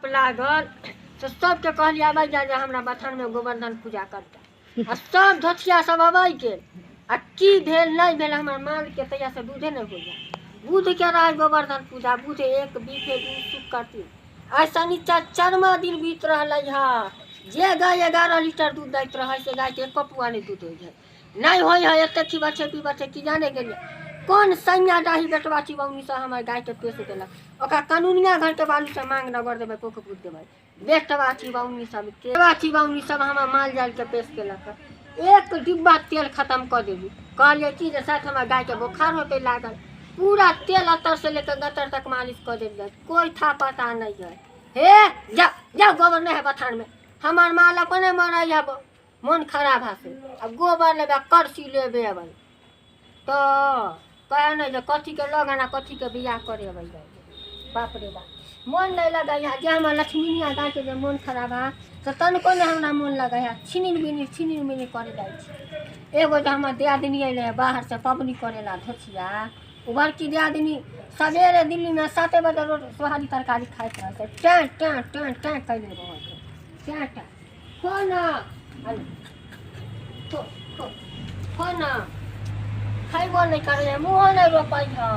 पाप लागल से सबके कहलियै आबै जा जे हमरा बथानमे गोवर्धन पूजा करता आ सब धोथिया सब अबै गेल आ की भेल नहि भेल हमर मालके तहियासँ दूधे नहि होइए। बुधके रहै गोवर्धन पूजा, बुध एक बीफे दू सुख करती। आइ शनिचर चरमा दिन बीत रहलै हँ। जे गाय 11 लीटर दूध दैत रहै से गायके एको पुआ नहि दूध होइ है, नहि होइ है। एते खिबै छै पीबै छै की जाने गेलियै कोन सैया डाही बेटवा चिबौनीसँ हमर गायके पेश देलक। ओकरा कानूनिया घरके बालूसँ मांग रगड़ देबै, कोख पूत देबै। बेटवा चिबौनी सबके बेटवा चिबौनी सब हमर माल जालके पेश केलक। एक डिब्बा तेल खतम कऽ देली। कहलियै कि जे शायद हमर गायके बोखार होतै लागल, पूरा तेल अतर से लेकर गतर तक मालिश कऽ देलियै, कोई था पता नहीं है। हे जा जा गोबर नहीं है बथान में, हमार माल अपने मरै है, मन खराब है से। अब गोबर लेबै करसी लेबे अबै तो कहे नहीं जे कथी के लगन आ कथी के बियाह करे अबै। बाप रे बाप मन नहीं लगै है। जे हमर लक्ष्मीनिया गायके जे मन खराब है से तनिको नहि हमरा मन लगै है। छिनिन बिनिन छिनिन बिनिन करे जाइ छी। एगो जे हमर दियादिनी अयलै बाहरसँ पबनी करे ला धोथिया, ओ बड़की दियादिनी सवेरे दिल्लीमे 7 बजे रोटी सोहारी तरकारी खाइत रहै छै। टैं टैं टैं टैं कैले रहै छै, टैं टैं खो ना खो ना, खैबो नहि करै है, मुँहो नहि रोपै है।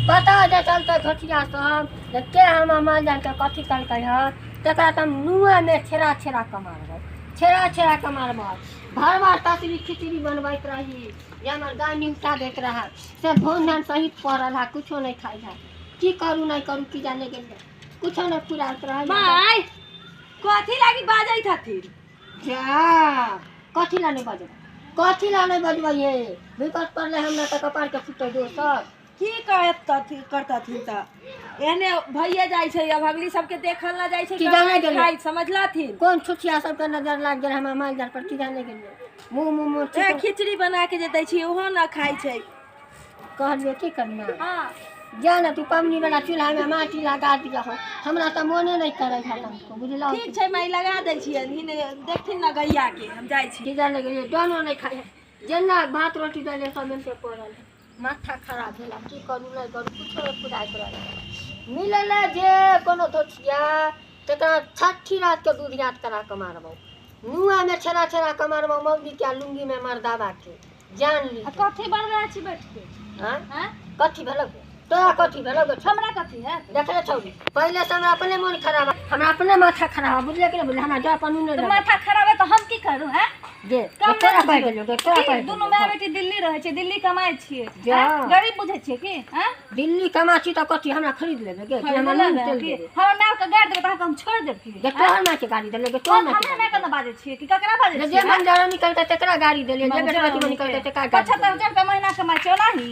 पता जे चलतै धोथिया सब जे के हमर माल जालके कथी कलकै है तकरा तऽ हम नुआमे छेड़ा छेड़ा कऽ मारबै, छेड़ा छेड़ा कऽ मारबै। भरवा तसरी खिचड़ी बनबैत रही जे हमर गाय निमटा दैत रहै से धोन धान सहित पड़ल है, कुछो नहि खाइ है। की करू नहि करू की जाने गेलियै, कुछो नहि फुराइत रहै। माय कथी लागी बाजैत हथिन? जा कथी ला नहि बजबै, कथी ला नहि बजबै? हे विपत पड़लै हमरा तऽ कपारके फुटै दोसर। की कहत करतथिन तऽ एहने भइए जाइ छै। अब अगली सबके देखल ना जाइ छै। की जाने गेलियै? खाइ समझलथिन। कोन छुछिया सबके नजर लागि गेल हमरा माल जाल पर की जाने गेलियै। मुँह मुँह मुँह ए खिचड़ी बना के जे दै छी ओहो ना खाइ छै। कहलियै की करियै? हाँ जा ने तू पबनी वाला चूल्हामे माटी लगा दिअ, हमरा तऽ मोने नहि करै है तनिको, बुझलहुँ? ठीक छै माय लगा दै छियनि, देखथिन ना गैया के, हम जाइ छी। की जाने गेलियै डनो नहि खाइ है, जेना भात रोटी देले सब मिलके पड़ल है। माथा खराब भेला, की करू नहि करू कुछो नहि फुराइत रहै। मिललै जे कोनो धोथिया तकरा छठी रातिके दूध याद करा कऽ मारबौ, नुआमे छेड़ा छेड़ा कऽ मारबौ, मौगीके आ लुङ्गीमे मर्दाबाके जान ली। कथी बनबै छी बैठ के? हाँ कथी भेलौ तोरा? कथी भेलौ? हमरा कथी है? देखले छौरी पहिले से हमरा अपने मन खराब, हमरा अपने माथा खराब, बुझले कि नहि बुझले? हमरा डर पनू नहि। माथा खराब है तऽ हम की करू? हैं जे तोरा कहि देलियौ, तोरा कहि। दुनू माय बेटी दिल्ली रहै छै, दिल्ली कमाइ छियै, गरीब बुझै छियै की? हैं दिल्ली कमा छी तऽ कथी हमरा खरीद लेबै गे? हमरा नून तेल देबै? हमरा माय के गारि देबै तऽ हम छोड़ि देब की? जे तोहर माय के गारि देलै गे? तोहर माय हमरा माय के ने बाजै छियै कि ककरा बाजै छियै? जे बंजारा निकलतै तकरा गारि देलियै, जे बेटवा जीवन निकलतै तकरा गारि। 75,000 रुपया महीना कमाइ छै ओनाही।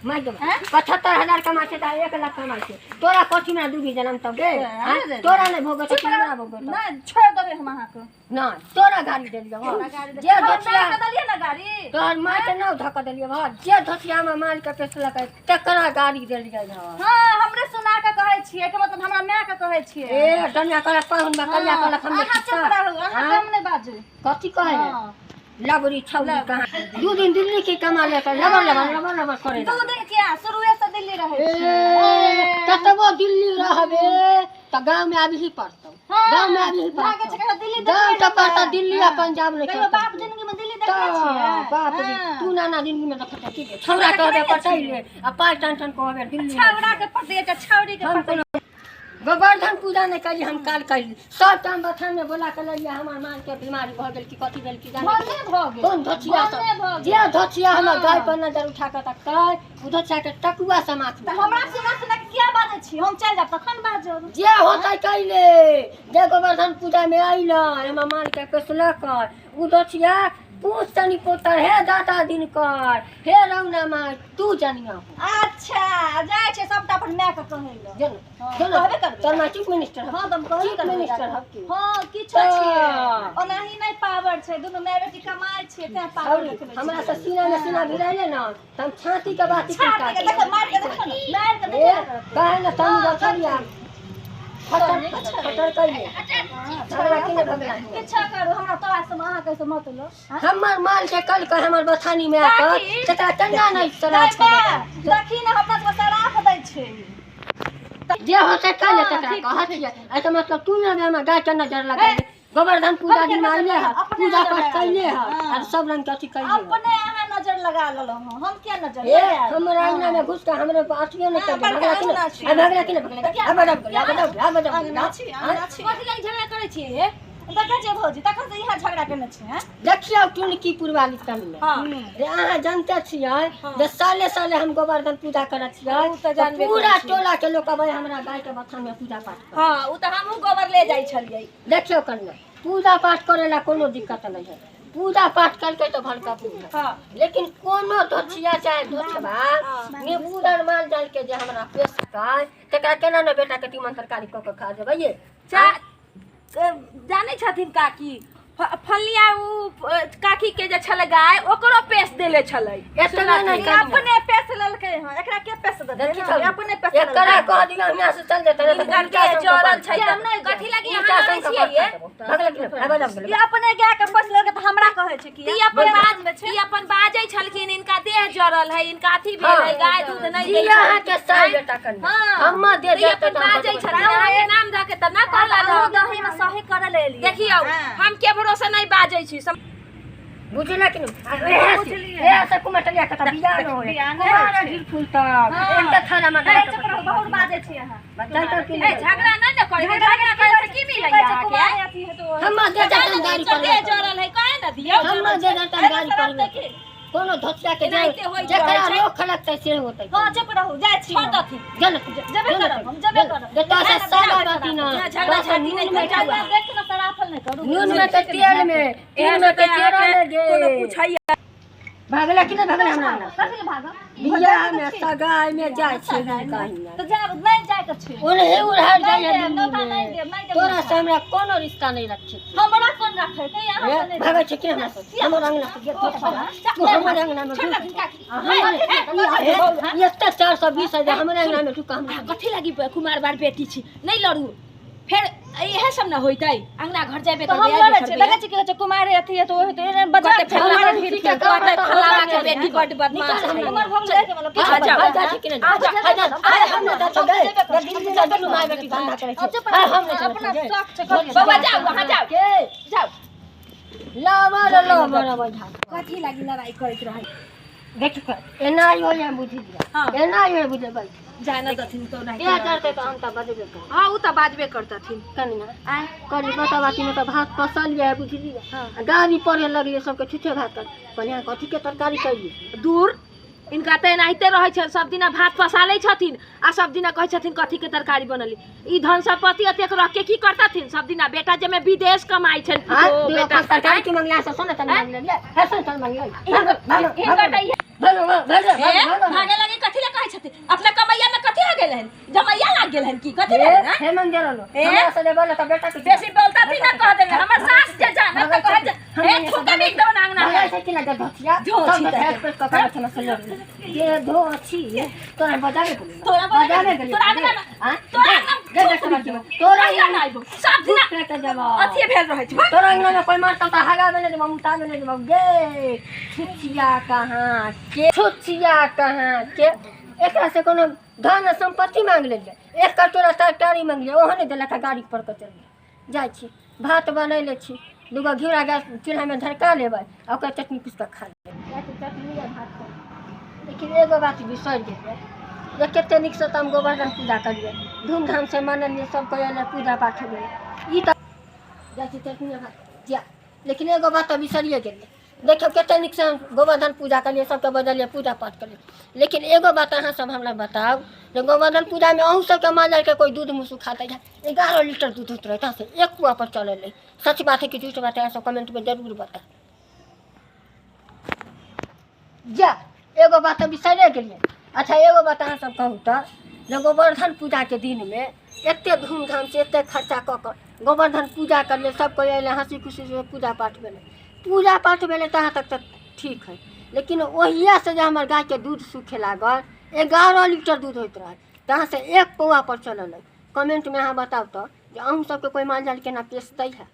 75,000 कमाइ छै तऽ 1 लाख कमाइ छै। तोरा कथी मे डूबी जनम तब गे? तोरा नहि भोगत तऽ हमरा भोगत? नहि छोड़ि देबै हम अहाँके। नहि तोरा गाड़ी देलियौ जे धोथिया देलियै ना गाड़ी, तोहर माय के नाव धऽ कऽ देलियौ। जे धोथिया हमर माल के पेसलकै तकरा गाड़ी देलियै। हाँ हमरे सुना के कहै छियै के मतलब हमरा माय के कहै छियै। ए डनिया कहलक पाहुन बा कलिया कहलक हम। अहाँ चुप रहू, अहाँ कम नहि बाजू। कथी कहै लबरी छौरी? कहाँ 2 दिन दिल्ली के कमा ले तऽ लबर लबर लबर लबर करे। 2 दिन किया, शुरुए से दिल्ली रहै छियै। कतबो दिल्ली रहबे तऽ गाँव में आबही पड़तौ, गाँव में आबही पड़तौ। गाँव तऽ पड़तौ दिल्ली आ पंजाब नहि। बाप जिंदगी में दिल्ली देखने छियै? बाप रे तू नाना जिंदगी में देखत की? छौड़ा कहबे पटैले आ पाइ टन टन कहबे दिल्ली। छौड़ा के पटै त छौड़ी के पटै। गोवर्धन पूजा नहि कैली हम, काल कैली सब टाइम बथान में बोला के ललियै। हमर माल के बीमारी भऽ गेल कि कथी भेल की जाने। कोन धोथिया सब जे धोथिया हमर गाय पर नजर उठा कऽ तकतै ओ धोथिया के टकुआ से माथ। हमरा सुना सुना के किया बाजै छी? हम चलि जायब तखन बाजब। जे होतै कैले जे गोवर्धन पूजा में अइलै हमर माल के पेसलक ओ धोथिया पूछ तनी पोतर। हे दाता दिनकर, हे रौना माय, तू जनिया हो। अच्छा जाइ छै सबटा अपन माय के कहै लए। कहबे करबै। तोर माय चीफ मिनिस्टर? हाँ तऽ हम कहबे चीफ मिनिस्टर हब की? हाँ किछो छियै, ओनाही नहि पावर छै। दुनू माय बेटी कमाइ छियै तें पावर देखबै। हमरा से सीना में सीना भिड़ैले न तऽ हम छाती के बात। छाती के देख, मारि के देखो न, मारि के देखो। कहे न तनी गछलिया फटर फटर कैले हमरा की नहि भगला। किछो करू, हमरा तोरा से अहाँ के मतलब। हमर माल के कल के हमर बथानी में आकर तकरा चंगा नहीं सराफ। देखी ने हमरा सबके सराफ दै छै। जे होतै कर ले। हाँ, तकरा ठीक छै, कहै ठीक छियै, एहिके मतलब तू ने हमरा गाय के नजर लगा हे, गोवर्धन पूजा हम दिन के नजर आइले है, अपने पूजा नजर पाठ लगा कैले है हाँ। आर सब रंग के अथी कैले है। अपने अहाँ नजर लगा लेलहुँ हँ, हम किया नजर ए लगायब? हमरा अंगना में घुस के हमरे अथियो नहि हाँ, कर बड़का भगला कि अंगना छी। नहि भगला कि नहि भगला आ बजाउ आ बजाउ आ बजाउ। अंगना छी, अंगना छी। कथी लागि झगड़ा करै छियै हे? देखै छियै भौजी, तखन से इएह झगड़ा केने छै, हैं? देखियौ टुनकी पुरवाली कन्या। हँ। रे अहाँ जानते छियै जे साले साले हम गोवर्धन पूजा करै छियै। उ तऽ जानबे करै पूरा छियै। टोला के लोक अबै हमरा गाय के बथान में पूजा पाठ करे। हँ, उ तऽ हमहूँ गोबर ले जाइ छलियै। देखियौ कन्या, पूजा पाठ करे ला कोनो दिक्कत नहीं है। पूजा पाठ करके तो भलका पूजा। हँ। लेकिन कोनो धोछिया चाहे धोछबा निबूरन माल जाल के जे हमरा पेश काय तकरा केना ने बेटा के तीमन तरकारी कऽ के खा देबै ये? चा जानै छथिन काकी, फलिया उ काकी के जे छलै गाय, ओकरो पेश देले छलै। एतना नहि ई कन्या। अपने पेश लेलकै हँ, एकरा के पेश देतै? देखी हँ, छौ, अपने पेश एकरा लेलकै। कह दियौ हियाँ से चल जेतै, नहि तऽ हिनकर उल्टा के संग जरल कऽ छै हम तऽ नहि कथी लागि उल्टा अहाँ संग लड़ै कऽ छियै ये? भगला कि नहि? आबऽ जाउ। ई अपने गाय के पेश लेलकै तऽ हमरा कहै छै कि ई अपन बाज, ई अपन बाजै छलखिन, इनका देह जरल है, इनका अथी भेल है, गाय दूध नहि जी दै छै। अहाँके साइ बेटा कन्या। हँ। हम्मा दे तऽ ई देतै अपन तऽ हम बाजै बजबै। छथिन, अहाँके नाम धऽ के तऽ नहि कहलन। अहूँ दही मे सही करऽ ले एलियै। देखियौ, हँ। हम केकरो से नहि बाजै छी। बुझले कि नहि? आ एहे से एहे से कुमटलिया के तऽ बियाह न होय। बियाह नहि होइ कुमार छै। ढील फूल तक एक तऽ थाना में हे, चुप रहू, बहुत बाजै छी अहाँ। चल चल कि ए, झगड़ा नहि ने करी, झगड़ा करै से की मिलैया कहै छै अहाँके? कुमारी अथी है तो हम्मा दे देतन गाड़ी देह पर। जरल है कहे ने दियौ। हम्मा दे देतन गाड़ी पर। की? कोनो धोतिया के एनाहिते होइत जेकरा रहै छै। रोख लगतै से होतै। हँ, चुप रहू, जाइ छी छोड़ हम। दथिन। जल जेबे करब, हम जेबे करब। जतऽ से साला बाती ना झगड़ा झाटी नहि नून में करू। छुआ। देख के सराफल नहि करू। नून में के तेल में तेल में के तेल में गे कोनो पूछैया। भागला कि नहि भगला हमरा अंगना से? कथी लए भागब? बियाह में सगाई में जाइ छी कहीं तऽ जायब नहि, जायके छै। ओनहे उड़हर जाइ है नहि देब, दिल्ली नौता में। नहि देब, नहि देब तोरा नौता। से हमरा कोनो रिश्ता नहीं रखे छी। हमरा कोन रखै छै? अहाँ ए, से नहि। भागै छै कि हमरा से? हमर अंगना से गेट तू हमर अंगना में घुस। आ हमर ई एते 420 है जे हमर अंगना में ढुका हमरा। कथी लागि कुमार बार बेटी छी, नहि लड़ू, फेर इएह सब ने होइतै, अंगना घर जेबे तऽ हम करबै। लड़ै छियै? देखै छियै की होइ छै, कुमारी अथी है तऽ ओहि तऽ एहन बजा कते फलाना फलाना ढीठ ठीक है, कते फलाना के बेटी बड बदमाश निकाल छै। उमर भऽ गेलै के मतलब आ किछु जाओ, बजा। आ जा छी कि नहि? आ जा, आ जा, आ हम नहि जाय छौ गे। दिल्ली जा दुनू माय बेटी धंधा करै छी। आ हम नहि अपना चलै शौक छै, छी करियौ। बौआ, जाउ, अहाँ जाउ। के जाउ। लवर लवर बैठा। कथी लागि लड़ाई करैत रहै? देख एना होइए बुझि लिअ। हँ। एना होइए बुझबै। जाय न दथिन तो नहि। इएह करतै तऽ हम तऽ बजबे करब। हँ, ओ तऽ बाजबे करतथिन। कनिया आँय? कनि बताबाती में तऽ भात पसल ये बुझलियै। हँ। आ गाड़ी पढ़े लगलियै सबके छुछे भात कर कनिया कथी के तरकारी कैलियै? दूर, इनका तऽ एनाहिते रहै छनि, सब दिना भात पसा लै छथिन आ सब दिना कहै छथिन कथी के तरकारी बनली। ई धन सम्पत्ति एतेक रख के की करतथिन? सब दिना बेटा जेमे विदेश कमाइ छनि। हाँ। पुतोह, बेटा तरकारी की मंगला से सुन तन मंगलियै हे, सुन तन मंगलियै। हिनकर तऽ इहे- भागो भागो। हे, भागो। भागे लगे कथी लए कहै छथिन? अपना कमैया में कथी हो गेल हन? जमैया लाग गेल हन की? कथी भेल हन? हे मंगेलो हे? हमरा से बोले तऽ बेटा के बेसी बोलतथिन ना, कह देबै हमर सास जे जानत तऽ कहत जे, हे थूके बिक देबन अंगना में। भागै छै कि ना धोतिया धोती सब तऽ- हेड पे ककरा छल से लड़ ये धोती तोरा बजावे के तोरा बजावे के तोरा अंगना में- हां तोरा अंगना में दे बेटा के तोरा कहिया ना आइबो सब दिना के देबो। अथिए भेल रहै छै। तोरा अंगना में कोई मारतौ तऽ हगा में देबौ, मुता में देबौ गे। छुछिया कहाँ के, छुछिया कहाँ के? एकरा से कोनो धन सम्पत्ति मांग लेलियै, एक कटोरा तरकारी मांगलियै, ओहो नहि देलक आ गाड़ी पर के चलि गेल। जाइ छी, भात बनैले छी, दूगो घिउरा गैस चूल्हामे धरका लेबै आ ओकर चटनी पीस कऽ खा लेबै। जाइ छी चटनी आ भात खा। लेकिन एगो बात बिसरि गेलियै जे कतेक नीकसँ तऽ हम गोवर्धन पूजा करियै, धूमधामसँ मनलियै, सब कोइ अयलै, पूजा पाठ भेलै। ई तऽ जाइ छी चटनी आ भात जा। लेकिन एगो बात तऽ बिसरिए गेलियै। देखियौ कतेक नीकसँ हम गोवर्धन पूजा करियै, सबके बजलियै, पूजा पाठ करियै। लेकिन एगो बात अहाँ सब हमरा बताउ जे गोवर्धन पूजामे अहूँ सबके माल जालके कोइ दूध मुँह सुखा दै है? 11 लीटर दूध होइत रहै से एक पुआ पर चलल है। सच बात है कि झूठ बात है? अहाँ सब कमेंटमे जरूर बताउ। जा, एगो बात तऽ बिसरिए गेलियै। अच्छा, एगो बात अहाँ सब कहू तऽ जे गोवर्धन पूजाके दिनमे एते धूमधामसँ एते खर्चा कऽ कऽ गोवर्धन पूजा करलियै, सब कोइ अयलै, हँसी खुशीसँ पूजा पाठ भेलै। पूजा पाठ भेलै तहाँ तक तऽ ठीक है, लेकिन ओहियासँ जे हमर गायके दूध सूखे लागल, 11 लीटर दूध होइत रहै तहाँ से एक पौआ पर चलल है। कमेंटमे अहाँ बताउ तऽ जे अहूँ सबके कोइ माल जाल केना पेश दै है?